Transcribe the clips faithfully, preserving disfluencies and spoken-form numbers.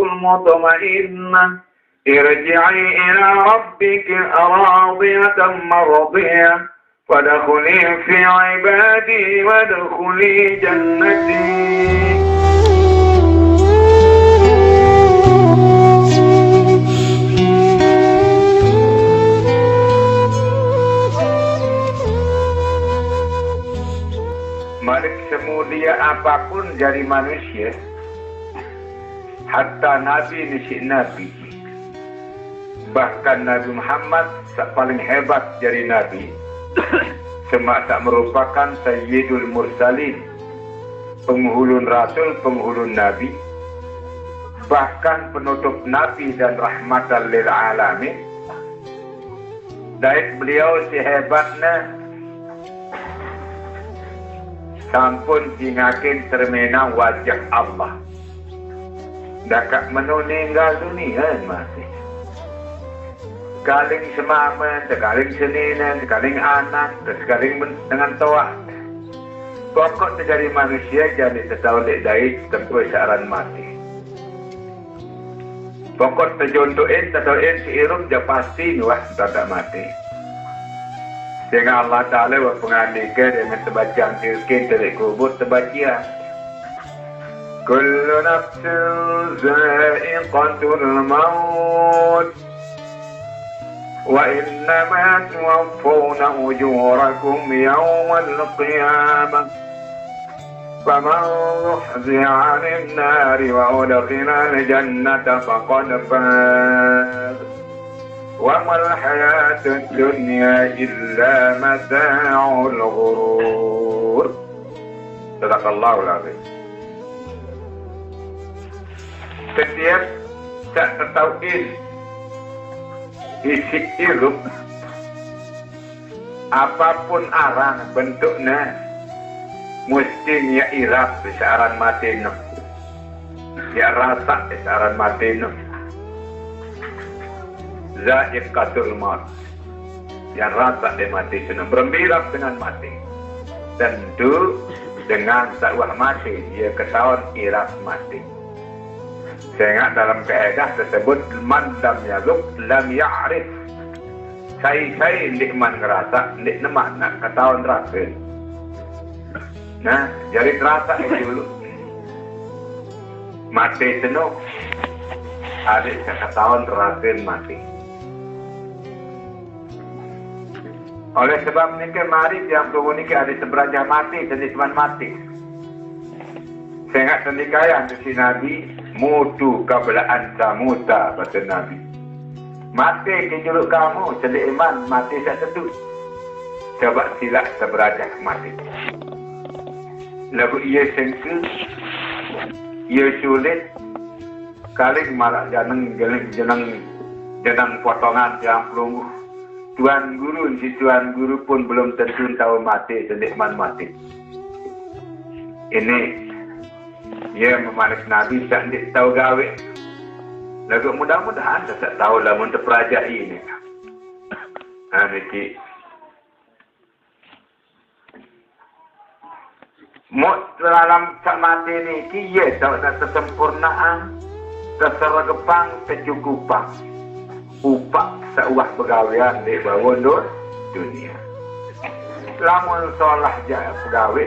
مطمئنة ارجعي إلى ربك راضية مرضية فادخلي في عبادي وادخلي جنتي. Malik semulia apapun jari manusia, hatta nabi ni sik nabi. Bahkan Nabi Muhammad sak paling hebat jari nabi. Semak sak merupakan Sayyidul Mursalin, penghulun rasul, penghulun nabi, bahkan penutup nabi dan rahmatan lil alamin. Dait beliau si hebatnya, sampun jingakin termenang wajah Allah. Dakak menu ninggal dunia masih. Kaling semamen, tekaling seninen, tekaling anak, tekaling men-, dengan toak. Pokok tejari manusia jani tetau dek dait tempoh searan mati. Pokok tejontokin, tetaukin si irup ja pasti nuah tatak mati. Sehingga Allah Ta'ala wa pengandika dengan tebacang tilkin telik kubur tebaca. كل نفس ذائقة الموت وإنما توفون أجوركم يوم القيامة فمن زحزح عن النار وأدخل الجنة فقد فاز وما الحياة الدنيا إلا متاع الغرور. صدق الله العظيم. Setiap sak tetauin isi irup, apapun aran bentuknya, mesti nya irap searan mati no. Nya rasa searan mati no. Zaiqatul maut. Nya rasa dia mati senang. Berembirap dengan mati. Tentu dengan sakwah mati, ia ketahuan irap mati. Sehingga dalam kaedah tersebut, man lam yaluk, lam ya'rif. Sai-sai ndik man ngerasa, ndik nemak nak ketahuan rasa. Nah, jari terasa itu dulu. Mati senuk, adik seketahuan rasa mati. Oleh sebab niki mari tiang tunggu niki adik seberajah mati, jenis man mati. Sehingga tendikaian tu si Nabi, mutu qabla an tamuta, kata Nabi. Mati ke juluk kamu, sedik iman, mati sak tetu. Coba silak seberajah mati. Lagu ia sengke, ia sulit, kaling marak janeng, jeneng, jeneng, jeneng potongan tiang pelungguh. Tuan guru, si tuan guru pun belum tentu tahu mati, sedik man mati. Ini ia memanis Nabi sak ndik tahu gawe. Lagu mudah-mudahan sak tahu lamun teperajai ini. Ha, niki. Muk dalam sak mati niki, ia tahu nak kesempurnaan, keseregepang, kecukupang. Upak seuah begawean di bawon dunia. Lamun solah ja pegawe,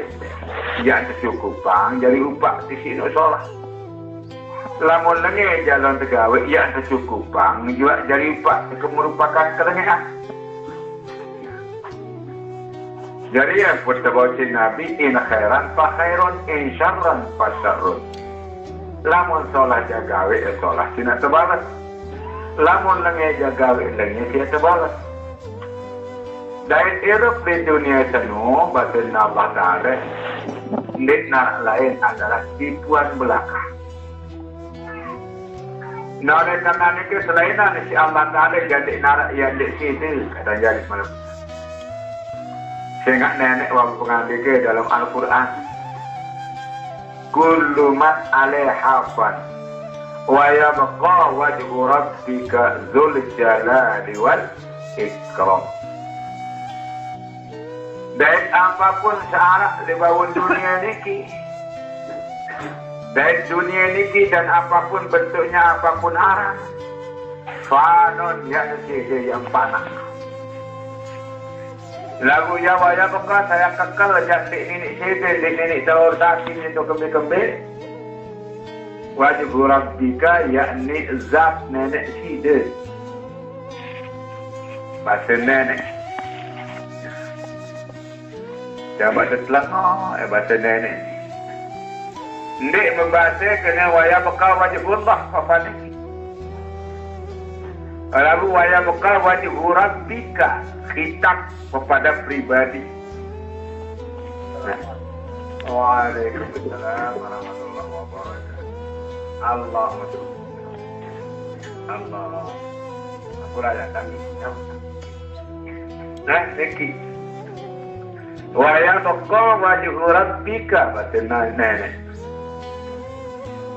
ia tercukupang jari upak di sini solah. Lamun lenge jalan tegawe, ia tercukupang juga jari upak ke merupakan kelengean. Jari yang pun terbauci Nabi, in khairan fa khairun, in syarran fa syarrun. Lamun solah jagawe, solah sina tebalas. Lamun lenge jagawe, lenge sina tebalas. Dait irup di dunia senu, batin Allah Ta'ala, ndik narak lain adalah tipuan belaka. Nah, oleh karena niki selainan si Allah Ta'ala jadi narak ia ndik situ, kata jadi malam. Sehingga nenek wau pengandika dalam Al-Quran. Kullu man alaiha fan. Wa yabqa wajhu rabbika dzul jalali wal ikram. Dait apapun searak di bawon dunia niki, Dait dunie niki dan apapun bentuknya, apapun arah, fanon, ya niki, ya yang panah. Lagu ya wayah beka saya kekel jak ndik ninik side, ndik ninik telur sapi nyentuk kembe-kembe. Wajhu rabbika, yakni zat nenek side. Bahasa nenek. Jangan bahasa telenga, eh, bahasa nenek. Ndik membahasa kena wayah beka wajhullah, apa ni? Lalu wayah beka wajhu rabbika, khitab kepada pribadi. Nah. Waalaikumsalam warahmatullahi wabarakatuh. Allah. Allah. Aku raya kami. Nah, niki. Wayah beka wajhu rabbika, bahasa nenek.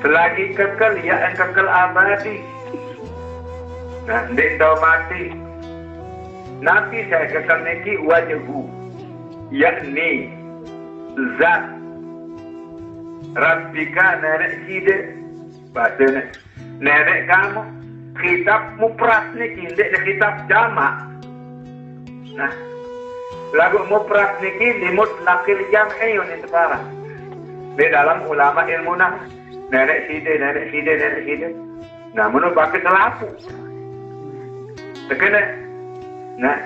Selagi kekel, ya kekel abadi. Nah, ndik tau mati. Napi saya kekel niki wajhu, yakni zat rabbika nenek side. Bahasa nenek. Nenek kamu, khitab mufrad niki, ndik khitab jamak. Nah, lagu mufrad niki li mutlaqil jam'i ni sekarang. Di dalam ulama ilmu nah, nenek side, nenek side, nenek side. Nah, menu pakai selapu. Terkena. Nah,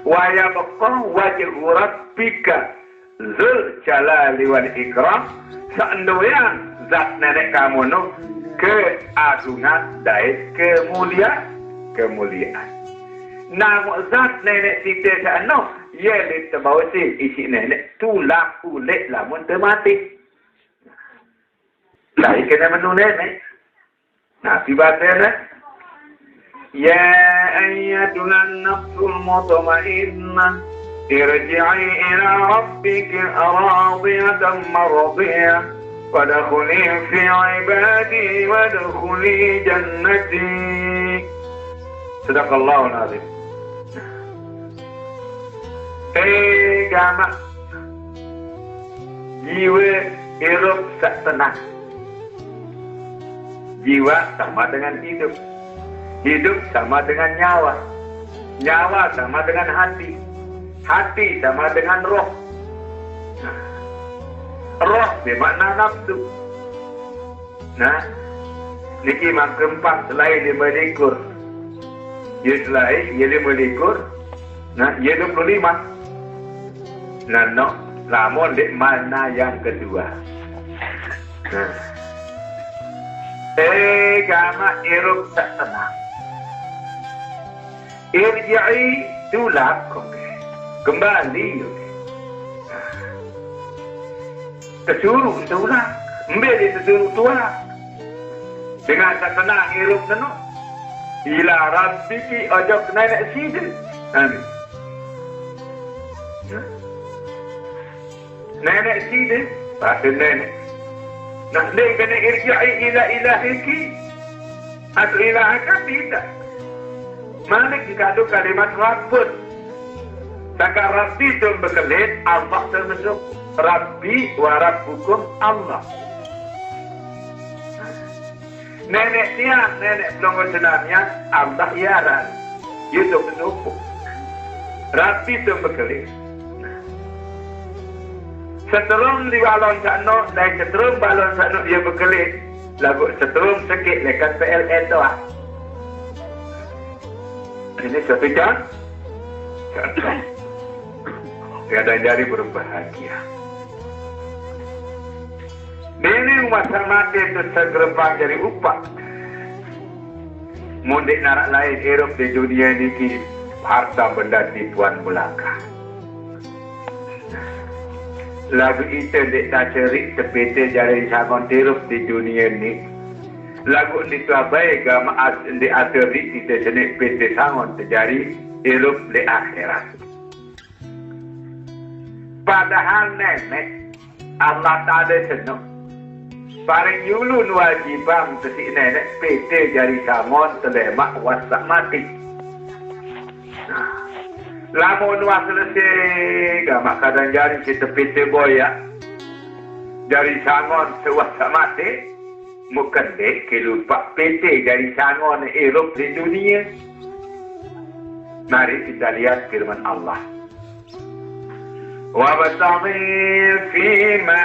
wayah beka wajhu rabbika Zul Jalali wal Ikram, sa'endoyan zat nenek kamu nu keagungan dait kemuliaan, kemuliaan. Namun zat nenek side sa'eno, ye le tebausi isi nenek tulang ulek lamun temati. Lai kena menu nenek. Nah, tiba tena. Ya ayyatuhan nafsul mutmainnah, irji'i ila rabbiki radiyatan mardiyah, wadkhuli fi ibadi, wadkhuli jannati. Sadaqallahul azim. Eh, gamak. Jiwa irup sak tenang. Jiwa sama dengan hidup. Hidup sama dengan nyawa. Nyawa sama dengan hati. Hati sama dengan roh. Nah, roh bermakna nafsu. Nah, niki mangkempang selain lima likur. Ya selain, ya lima likur. Nah, ya dua puluh lima. Nah, no, lamun dek mana yang kedua. Nah. Eh, gamak irup tak tenang. Irji'i, tulak, oke. Kembali, oke. Tersuruh, tulak. Ambil dia tersuruh, tulak. Dengan tak tenang irup neno. Ila rabbiki, ojo ke nenek side. Amin. Ya. Nenek side, bahasa nenek. Nah, dia kena irji'i ila ilahiki. Atau ilahaka tidak. Mana kita ada kalimat rabbun. Saka rabbi tu bekelit, Allah tu besuk. Rabbi wa rabbukum Allah. Nenek tiang, nenek pelongo senamian, Allah iaran. Yusuf Nuku. Rapi tu bekelit. Setrum di balon sakno, dan setrum balon sakno ia bekelit. Lagu setrum sekit lekat P L N tu ah. Ini satu jam. Contoh. Kadang jari berbahagia. Nini masa mati tu segerempang jadi upak. Mundik narak lain irup di dunia niki harta benda tipuan belaka. Lagu ite dek tacerik tepete jari sangon tirup di dunia ni. Lagu ni tu abai gama as di aterik ite senik pete sangon tejari irup di akhirat. Padahal nenek Allah Ta'ala senuk. Paling yulun wajibang tesik nenek pete jari sangon telemak wasak mati. Lamun wah selesai gamak kadang jari kita pete boyak. Jari sangon sewasa mate, mukendek ke lupa pete jari sangon irup di dunia. Mari kita lihat firman Allah. Wabtaghi fima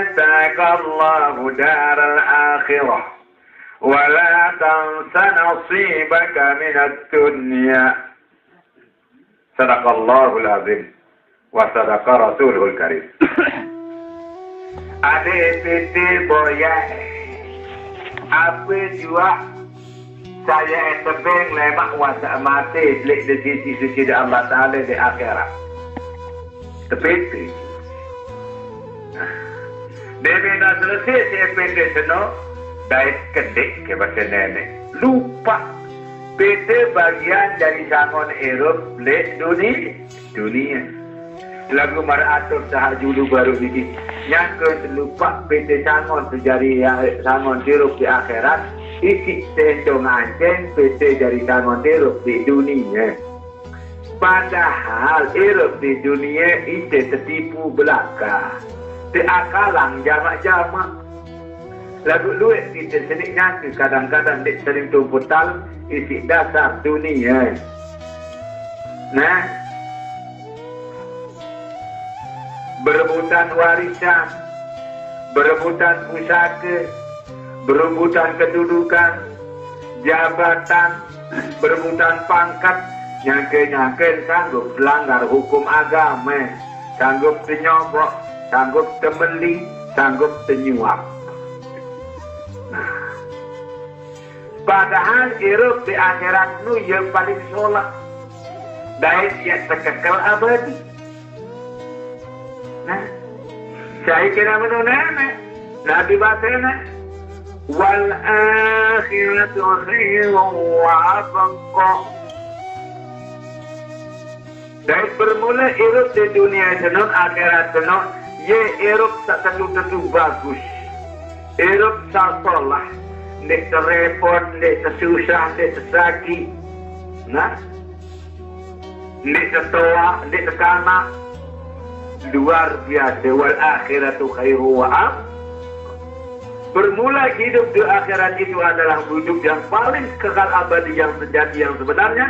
ataka Allahu daral akhirah, wa la tansa nasibaka minad dunya. Sadaqallahul azim. Wa sadaqa rasulul karim. Ade pete boya, ape jua saya tebeng lemak wasa mate lek de sisi suci de Allah Taala di akhirat. Tepete. Debe na selesai si pete seno, dait kedek ke basa nenek. Lupa. Pete bagian jari sangon irup lek dunia. Dunia. Lagu mara atur sahak julu baru niki. Nyangke selupa pete sangon sejari ya, sangon irup di akhirat. Isi tendo ngancen pete jari sangon irup di dunia. Padahal irup di dunia ite tetipu belaka. Te akalang jamak-jamak. Lagu luek ite senik nyangke kadang-kadang dek sering tumputal isi dasar dunia. Nah, berebutan warisan, berebutan pusaka, berebutan kedudukan, jabatan, berebutan pangkat, nyangke-nyangke sanggup selanggar hukum agama, sanggup tenyobok, sanggup temeli, sanggup tenyuap. Nah, padahal irup di akhirat nu ye paling soleh. Dait ye tekekel abadi. Nah, saya kira menu nenek. Nabi batena, "Wal akhiratu khairun wa abqa." Dait bermula irup di dunia seno, akhirat seno, ye irup sak tetu-tetu bagus. Irup sak solah, ndik terepot, ndik tersusah, ndik tersakit. Nah, ndik tertoa, ndik tekanak. Luar biasa, wal akhiratu khairu wa ab. Bermula hidup di akhirat itu adalah hidup yang paling kekal abadi yang sejati yang sebenarnya.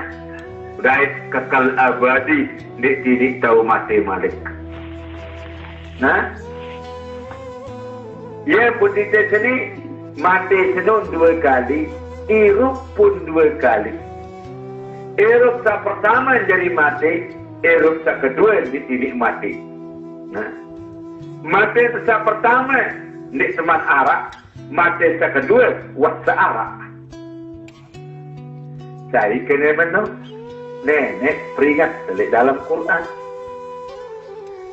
Dait kekal abadi, ndik tidik tau mate malik. Nah, ye pun ite seni mate senun dua kali, irup pun dua kali. Irup sa pertama jari mate, irup sa kedua ndik tidik mate. Nah, mate sa pertama ndik teman arak, mate sa kedua wak sa arak. Sai kene meno, nenek peringat telik dalam Quran.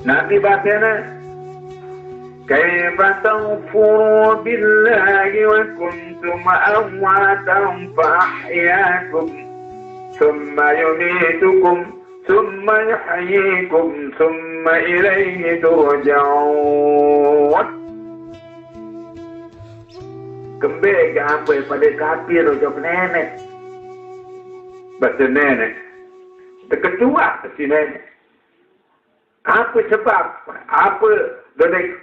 Nabi batena, "Kaifa takfuru billahi wa kuntum amwatan fa ahyakum, thumma yumitukum, thumma yuhyikum, thumma ilaihi turja'un." Kembe ke ape pade kapir ojok nenek. Basa nenek. Teketuak si nenek. Ape sebab? Ape dodek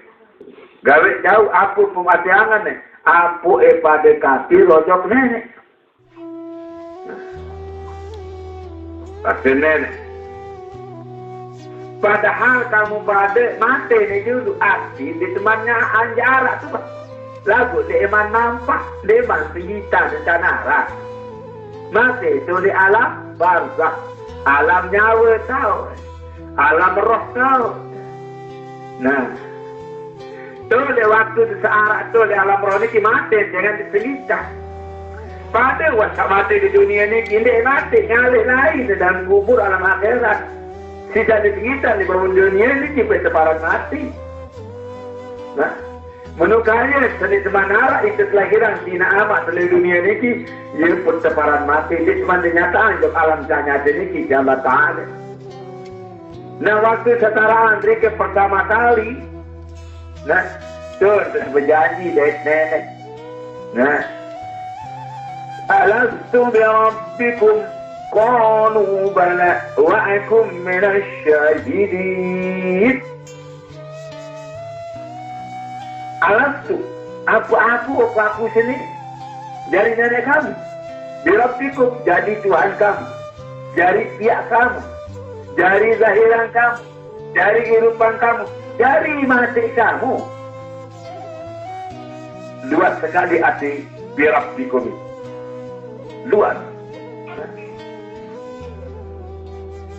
gawe jauh? Ape pematiangan ne? Ape e pade kapir ojok nenek. Basa nenek. Padahal kamu pade mate ne julu, arti di temannya anjara tu, bah. Lagu di eman nampak, di eman sejita rencana arah. Mate tu di alam barzakh, alam nyawa tau, alam roh tau. Nah, tu di waktu di searak tu di alam roh niki mate, jangan diselitah. Pada wasa mate di dunia niki, ndik mate, ngalih lain di dalam kubur alam akhirat. Sida di sekitar di bangun dunia niki pe teparan mate. Nah, menukanya seni teman arak itu kelahiran tina amak seni dunia niki, ye pun teparan mate, ndik teman dinyatakan jok alam sanyate niki, jamba taane. Nah, waktu setaraan rike pertama kali, nah, tu berjanji dek nenek. Nah, "Alastu bi rabbikum?" Qalu bala wa akum minasy syahidin. Alastu, apa aku, apa aku sini? Jari nenek kamu. Birabbikum, jadi Tuhan kamu. Jari piak kamu. Jari zahiran kamu. Jari irupan kamu. Jari mati kamu. Luas sekali arti birabbikum. Luas.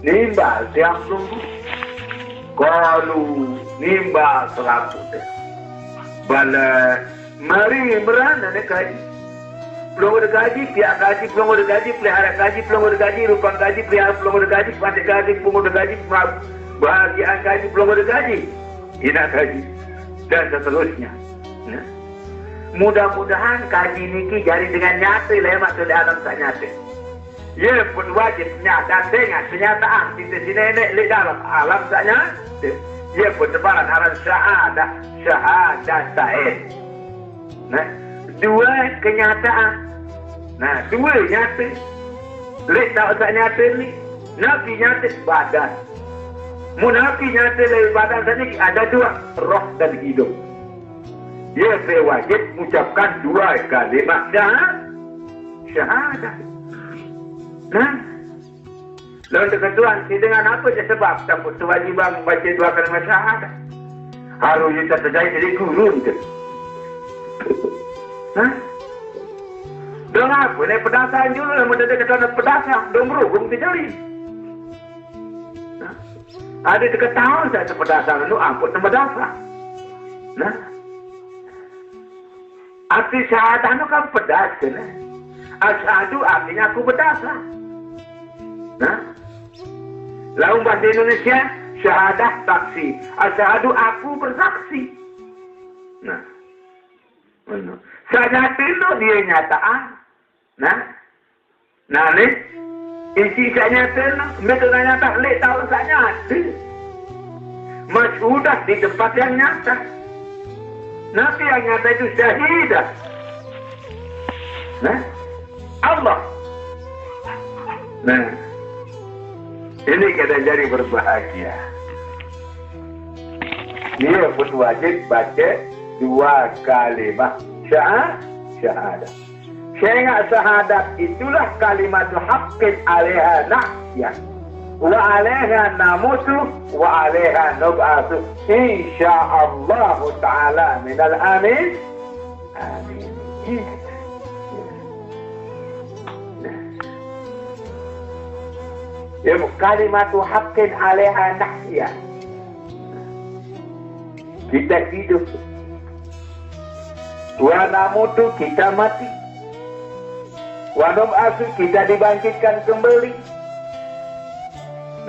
Nimbal tiap minggu. Kalu nimbal selaku teh. Bala mari merana ne kaji. Pelongo de gaji, piak gaji, pelongo de gaji, pelihara gaji, pelongo de gaji, rupang gaji, pelihara pelongo de gaji, pate gaji, pelongo de gaji, bahagian gaji, pelongo de gaji. Ina gaji. Dan seterusnya. Nah. Mudah-mudahan kaji niki jari dengan nyata lemak ke dalam tak nyata. Ye pun wajib nyata dengan kenyataan kita si nenek di dalam alam tak nyata. Ye pun tebaran aran syahadah, syahadah taen. Nah, dua kenyataan. Nah, dua nyata. Lek tak tak nyata ni. Nabi nyata badan. Munafi nyata dari badan tadi ada dua, roh dan hidup. Dia wajib mengucapkan dua kalimat syahadat. Syahadat. Nah, lalu ketentuan si dengan apa je sebab takut kewajiban membaca dua kalimat syahadat? Harus kita terjadi jadi guru itu. Nah, dengan apa ni pedasan juga, mau dia kata pedasan, dong berhubung ke jari. Nah, ada dia ketahuan saya sepedasan, lu ampun sepedasan. Nah, arti syahadah tu kan pedas kan? Asyhadu artinya aku bersaksi. Nah, lawan bahasa Indonesia, syahadah saksi. Asyhadu aku bersaksi. Nah, benar. Saya nyata dia nyataan. Nah, nah ni, isi saya nyata, mereka nyata, lek tahu saya nyata. Masyhudah di tempat yang nyata. Nanti yang nyata itu syahidah. Nah, Allah. Nah, ini kita jadi berbahagia. Dia pun wajib baca dua kalimat syahadat. Syahadat. Syahadat itulah kalimat haqqin alaiha nahya. Wa alaiha namutu wa alaiha nub'atsu. Insya Allah ta'ala minal amin. Amin. Ya, kalimatu haqqin alaiha nahya. Kita hidup. Wa namutu, kita mati. Wa nub'atsu, kita dibangkitkan kembali.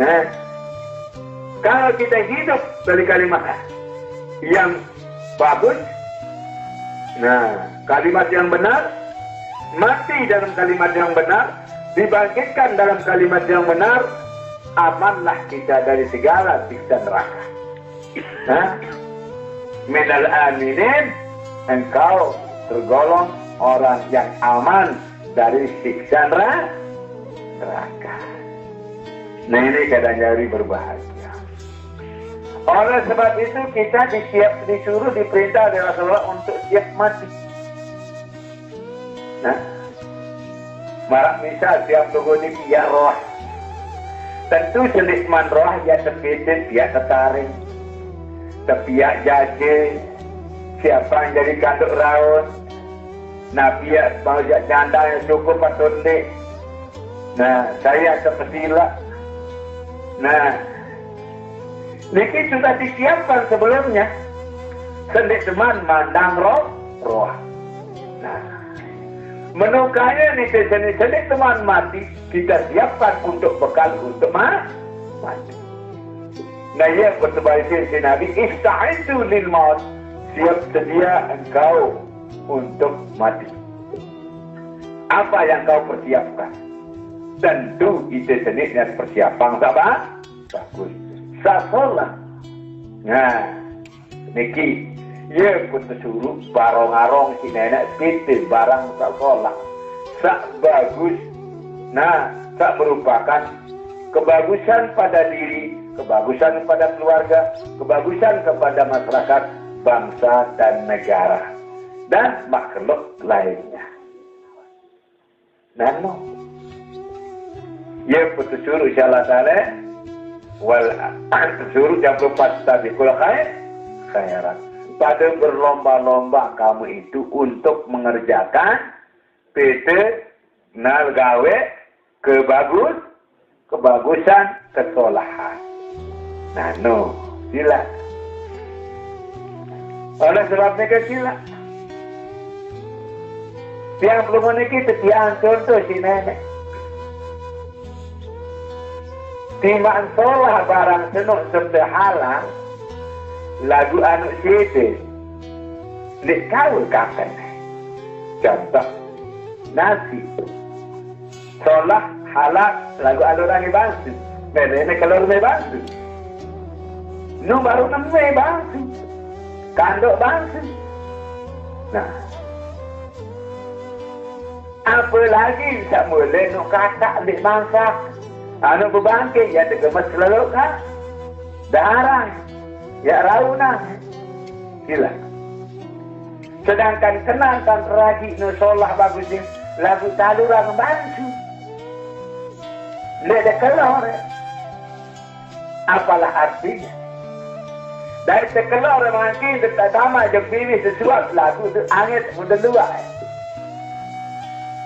Nah, kalau kita hidup dari kalimat yang bagus, nah, kalimat yang benar, mati dalam kalimat yang benar, dibangkitkan dalam kalimat yang benar, amanlah kita dari segala siksa neraka. Nah, minal aminin, engkau tergolong orang yang aman dari siksa nera-, neraka. Nah, ini kadang hari berbahagia. Oleh sebab itu, kita disiap, disuruh, diperintah oleh Rasulullah untuk siap mati. Nah, marak misal siap tunggu ni piak roh. Tentu selik man roh ya tepitin piak tetaring. Tepiak jaje, siapa yang jadi kanduk raun. Nah, piak mau jak janda yang cukup atau ndik. Nah, saya terpesila. Nah, niki sudah disiapkan sebelumnya. Selik teman mandang roh, roh. Nah, menukanya ni selik teman mati, kita siapkan untuk bekal untuk ma-, mati. Nah, ya, bertebaik si Nabi, "Ista'iddu lil maut." Siap sedia engkau untuk mati. Apa yang kau persiapkan? Tentu itu seniknya persiapan sabar. Bagus. Sasolah. Nah, niki, ya pun tersuruh barong-arong si nenek pintu barang sasolah. Sak bagus. Nah, sak merupakan kebagusan pada diri, kebagusan pada keluarga, kebagusan kepada masyarakat, bangsa dan negara, dan makhluk lainnya. Nano. Ye pun tesuruh si Allah Ta'ala, wal, tesuruh jam empat, "Fastabiqul khair, khairat." Pada berlomba-lomba kamu itu untuk mengerjakan pete nal gawe kebagus, kebagusan, kesolahan. Nano, sila. Oleh sebab niki sila. Tiang pelungguh niki tetiang contoh si nenek. Timbang solah barang senuk serta halal, lagu anu sede. Ndik kaul kaken. Contoh, nasi. Solah, halal, lagu aluran bangsu. Merene kelor me bangsu. Nu baru neme bangsu. Kandok bangsu. Nah. Apalagi sak mule nu katak ndik masak. Anu bebangke ya tegemes lelok kan. Darah. Ya raunah. Sila. Sedangkan kenang kan ragi nu solah bagus ni, lagu taluran bangsu. Ndik de kelor. Apalah artinya? Dari sekelor mangkin tetama jeung biwih sesuap lagu tu angit muda luar.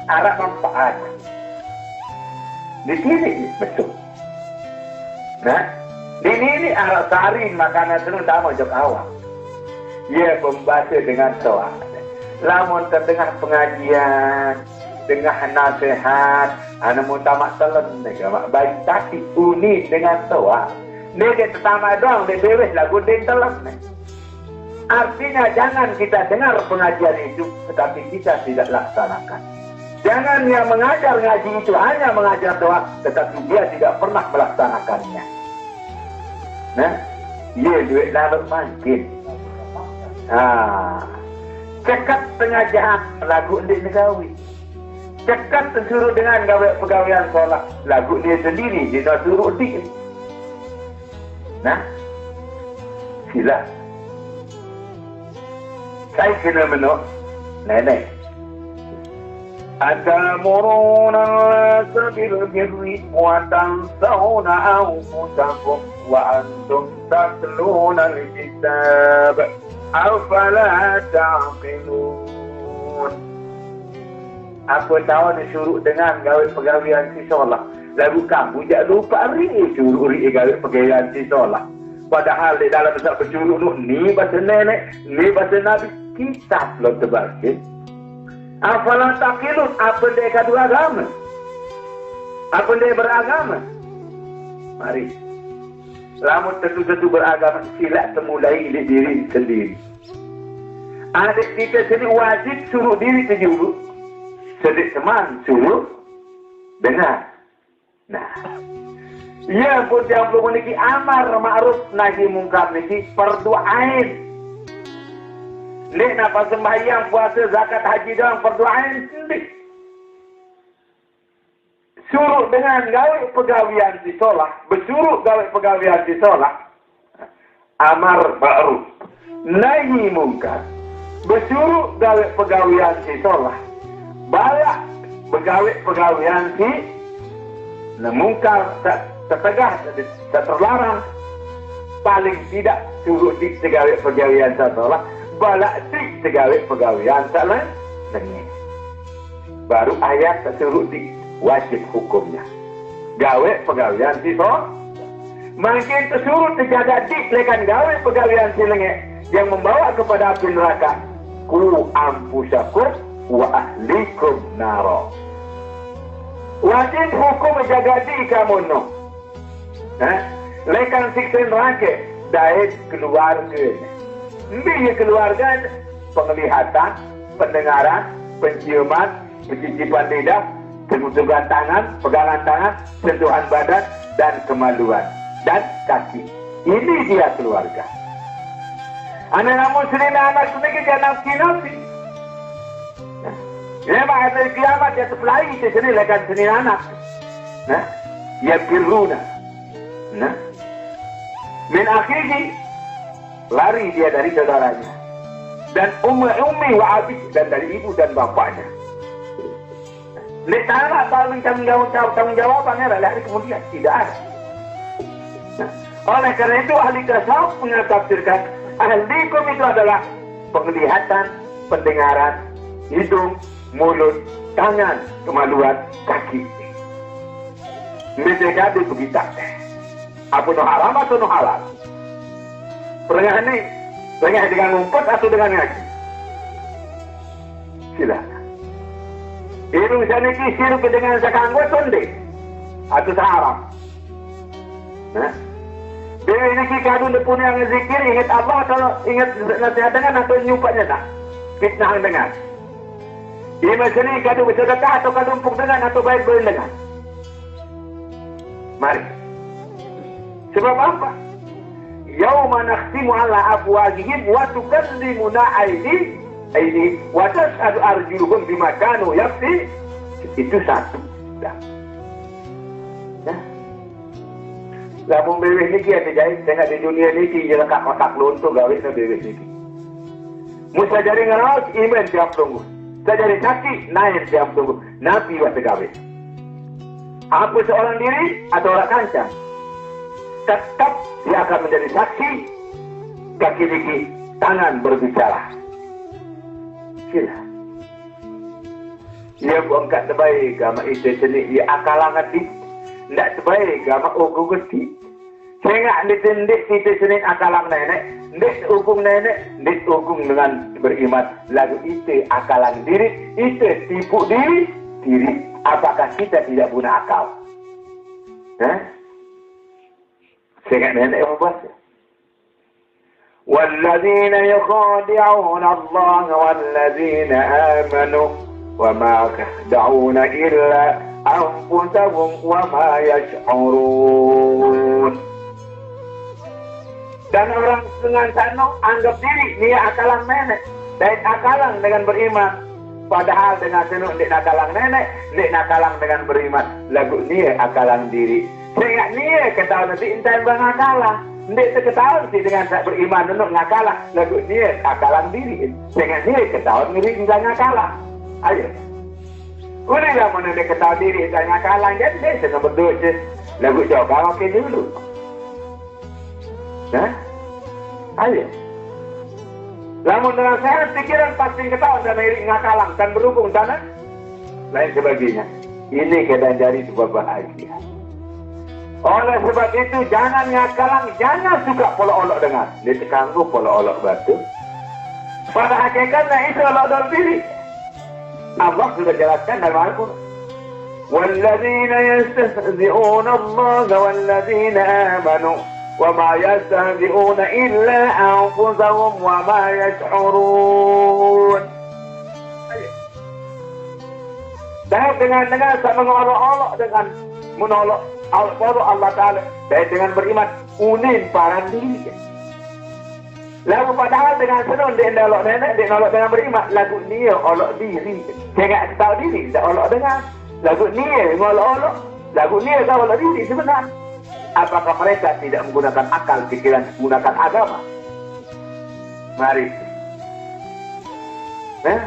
Arah manfaat. Di sini betul. Nah, di sini arah sari makanan terutama jeung awak. Ia membaca dengan soal. Lamun terdengar pengajian, dengar nasihat, anu mun tamat telem nih, mak baik tadi uni dengan toa. Nih dia tetama doang, dia beweh lagu dia telem nih. Artinya jangan kita dengar pengajian itu, tetapi kita tidak laksanakan. Jangan yang mengajar ngaji itu hanya mengajar doang, tetapi dia tidak pernah melaksanakannya. Nah, iya duit lalu mangkin. Ah, cekap tengah jahat lagu ndik negawi. Cekap tersuruh dengan gawe pegawean solah lagu dia sendiri dia suruh di. Nah, sila. Saya kena menuk nenek. Atamuruna nasa bil birri wa tansawna anfusakum wa antum tatluna al-kitab. Afala ta'qilun. Apa tahu disuruh dengan gawe pegawean si solah. Lalu kamu jak lupa ri suruh ri gawe pegawean si solah. Padahal di dalam besar bersuruh nu ni bahasa nenek, ni bahasa nabi, kitab lo tebakin. Afala ta'qilun, apa dia kadu agama? Apa dia beragama? Mari. Lamun tentu-tentu beragama, sila temulai di diri sendiri. Adik kita sendiri wajib suruh diri terjuru. Sedek teman suruh dengar. Nah, iya pun yang belum memiliki amar ma'ruf nahi mungkar niki fardu ain. Nek napa sembahyang, puasa, zakat, haji doang fardu ain? Ndik. Suruh dengan gawe pegawian si solah, bersuruh gawe pegawian si solah. Amar ma'ruf, nahi mungkar, bersuruh gawe pegawian si solah, balak begawe pegawian si ne mungkar, tak tertegah, tak terlarang. Paling tidak suruh di tegawe pegawian si solah, balak di tegawe pegawian si lain. Baru ayat tersuruh di wajib hukumnya. Gawe pegawian si solah. Mangkin tersuruh terjaga di lekan gawe pegawian si lenge yang membawa kepada api neraka. Ku anfusakum wa ahlikum naro. Wajib hukum jaga di kamu no. Nah, lekan siksa neraka dait keluarga. Mbi ya keluarga, penglihatan, pendengaran, penciuman, pencicipan lidah, sentuhan tangan, pegangan tangan, sentuhan badan, dan kemaluan, dan kaki. Ini dia keluarga. Anak namun sering anak sedikit jangan kinasi. Nah, ya, Pak, hari kiamat ya terpelai di sini lekan sini anak. Nah, ya piruna. Nah, min akhihi Lari dia dari saudaranya. Dan ummi, ummi wa abi, dan dari ibu dan bapaknya. Ndeq talak tanggung jawab, tanggung jawab, tanggung jawab, hari kemudian tidak ada. Nah, oleh karena itu ahli tasawuf menafsirkan ahlikum itu adalah penglihatan, pendengaran, hidung, mulut, tangan, kemaluan, kaki. Mesti ada begitu. Apa no haram atau no halal? Perengah ni, perengah dengan ngumpet atau dengan ngaji? Silakan. Irung saniki siruk dengan sakanggo sonde atau saharam. Nah, dewe niki kadu nepuni yang zikir, ingat Allah atau ingat nasihat dengan atau nyumpatnya tak? Fitnah dengan. Iman seni kadu bersedekah atau kadu empuk dengan atau baik-baik dengan. Mari. Sebab apa? Yauma nakhtimu ala afwahihim wa tukallimuna aidi aidi wa tashhadu arjuluhum bima kanu yaksi. Itu satu. Dah. Nah. Lamun beweh niki ate jai, tengah di dunia niki je lekak kotak lonto gawe no beweh niki. Musa jari ngeraos iman tiap tunggu. Sajari sakit naik tiap tunggu. Nabi wa tegawe. Apa seorang diri atau orang kancang? Tetap dia akan menjadi saksi. Kaki niki, tangan berbicara. Sila. Ia buangkat tebai gama ite seni ia akalang ati. Ndak tebai gama ugung ati. Sengak ndeq, ndeq ite seni akalang nenek, ndeq ugung nenek, ndeq ugung dengan beriman. Lagu ite akalang diri, ite tipu diri, diri. Apakah kita tidak guna akal? Hah? Sengak nenek membuat. والذين يخادعون الله والذين آمنوا وما يخدعون إلا أنفسهم وما يشعرون. Dan orang dengan sano anggap diri nia akalang nenek, dait akalang dengan beriman. Padahal dengan seno ndeq nakalang nenek, ndeq nakalang dengan beriman, laguq nia akalang diri. Sengaq nie ketaon siq ntan bengaqalang. Ndeq teketaon siq dengan saq beriman nunuq ngaqalang, laguq nie akalang diriq. Sengaq nie ketaon diriq ntan ngaqalang. Ayo. Ulilah mun ndeq ketaon diriq ntan ngaqalang, jari ndeq sengaq bedose. Laguq coba mangkin dulu. Nah, ayo. Lamun dengan sehat pikiran, pasti ketaon dan iriq ngaqalang dan berhubung dan lain sebagainya. Ini keadaan jari sebab bahagia. Oleh sebab itu, jangan ngaqalang, jangan suka poloq-oloq dengan. Dia tekanggo poloq-oloq batu. Pada hakikatnya itu oloq dol diri. Allah sudah jelaskan dalam Al-Quran. والذين يستهزئون الله والذين آمنوا وما يستهزئون إلا أنفسهم وما يشعرون. Dait dengan-dengan saq mengolok-olok dengan menolok Allah, Allah Taala, dait dengan beriman, unin paran diri. Laguq padahal dengan seno ndeq nolok neneq, ndeq nolok dengan beriman, laguq nie oloq diri. Sengaq tao diri ndeq oloq dengan, laguq nie ngoloq-oloq, laguq nie tao oloq diri sebenar. Apakah mereka tidak menggunakan akal pikiran, menggunakan agama? Mari. Nah,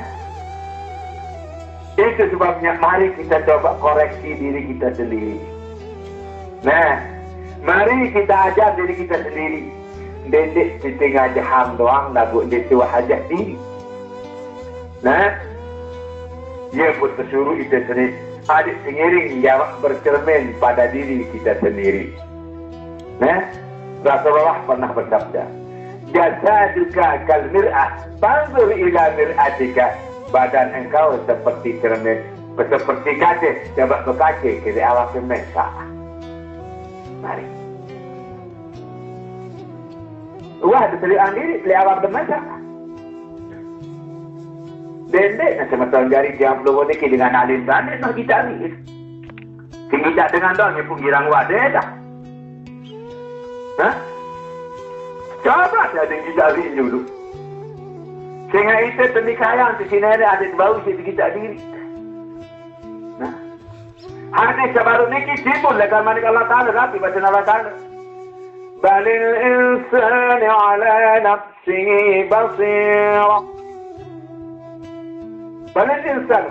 itu sebabnya mari kita coba koreksi diri kita sendiri. Nah, mari kita ajar diri kita sendiri. Ndeq siti ngajahang doang, laguq ndeq tuah ajah diri. Nah, ia pun tesuruh ite sendiri. Adik sengiring jawab bercermin pada diri kita sendiri. Nah, Rasulullah pernah bersabda, "Jasaduka kal mir'ah, fanzur ila mir'atika." Badan engkau seperti cermin, seperti kaca, coba bekaca ke di awak cermin. Mari. Wah, diselian diri, beli awak demen, Kak. Dendek, nah, semeton jari tiang peluru niki dengan alim gandek, nah, kita ni. Sing kita dengan doang, nyepung girang wadah dah. Hah? Coba saya ada kita hari dulu. Sehingga itu tadi kayang, di sini ada, ada bau, sih kita diri. Nah. Hadis sebaru niki timbul lekan manik Allah Ta'ala, rapi bacaan Allah Ta'ala. بل الإنسان على نفسه بصيرة. بل الإنسان,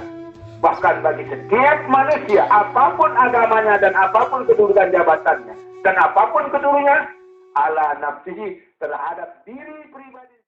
bahkan bagi setiap manusia, apapun agamanya dan apapun kedudukan jabatannya dan apapun kedudukannya, على نفسه, terhadap diri pribadi.